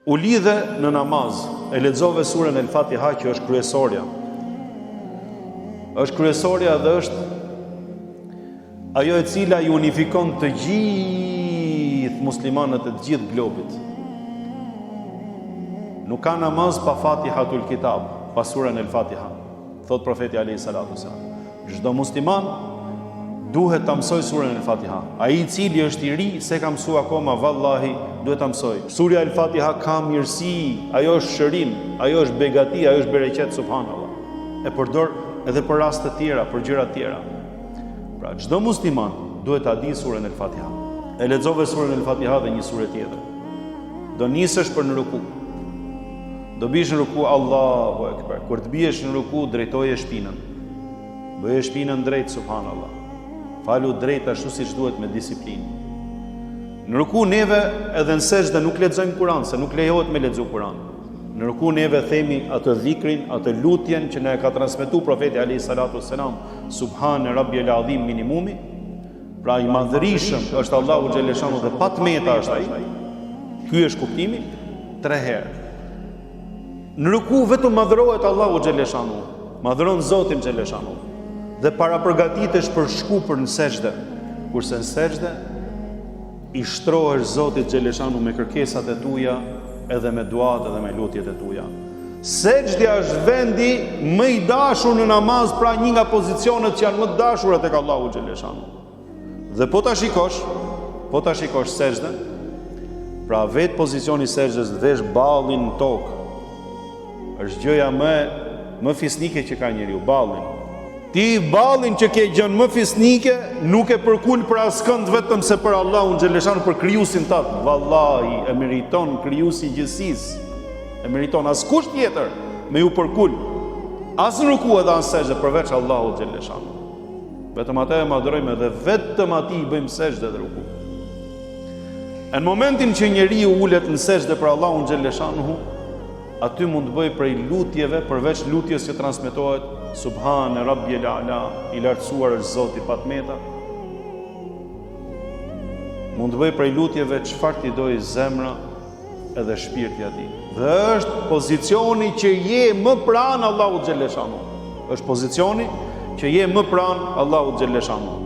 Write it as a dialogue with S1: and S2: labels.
S1: U lidhe në namaz, e lexove suren El Fatiha që është kryesorja. Është kryesorja dhe është ajo e cila i unifikon të gjithë muslimanët e të gjithë globit. Nuk ka namaz pa Fatihatul Kitab, pa suren El Fatiha. Thotë profeti alejhi salatu selam. Çdo musliman duhet ta mësojë surën El Fatiha. Ai i cili është i ri, s'e ka mësu akoma, vallahi, duhet ta mësojë. Surja El Fatiha ka mirësi, ajo është shërim, ajo është begati, ajo është bereqet, subhanallah. E përdor edhe për raste të tjera, për gjëra të tjera. Pra, çdo musliman duhet ta dijë surën El Fatiha. E lexove surën El Fatiha dhe një sure tjetër. Do nisesh për në ruku. Do biesh në ruku Allahu Ekber. Kur të biesh në ruku, drejtoje shpinën. Bëje shpinën drejt, subhanallah. Falu drejt ashtu siç duhet me disiplinë. Në ruku neve edhe në sexhde nuk lexojmë Kur'an, se nuk lejohet me lexu Kur'an. Në ruku neve themi atë dhikrin, atë lutjen që na e ka transmetu profeti alayhi salatu selam, subhane rabbijel adhim minimumi, Pra i madhërishëm është Allahu xheleshanu dhe pa të meta është ai. Ky është kuptimi tre herë. Në ruku vetëm madhërohet Allahu xheleshanu, madhëron Zotin xheleshanu dhe parapërgatitesh për shku për në sexhde. Kurse në sexhde i shtrohesh Zotit xheleshanu me kërkesat e tuja edhe me duat edhe me lutjet e tuja. Sexhdja është vendi më i dashur në namaz, pra një nga pozicionet që janë më të dashura tek Allahu xheleshanu. Dhe po ta shikosh, po ta shikosh sexhden, pra vetë pozicioni i sexhdes të vesh ballin në tokë. Është gjëja më më fisnike që ka njeriu, ballin. Ti ballin që ke gjën më fisnike, nuk e përkul për askënd vetëm se për Allahun xheleshanu për krijuesin tat. Vallahi e meriton krijuesi i gjithësisë. E meriton askush tjetër me ju përkul. As në ruku edhe as sexhde përveç Allahut xheleshanu. Vetëm atë e madhrojmë edhe vetëm atij i bëjmë sexhde dhe ruku. E në momentin që njeriu ulet në sexhde për Allahun xheleshanuhu, aty mund të bëjë prej lutjeve përveç lutjes që transmetohet Subhane Rabbijel A'la, i lartësuar është Zoti pa të meta. Mund të bëjë prej lutjeve çfarë t'i dojë zemra edhe shpirti i atij. Dhe është pozicioni që je më pranë Allahut xheleshanu. Është pozicioni që je më pranë Allahut xheleshanu.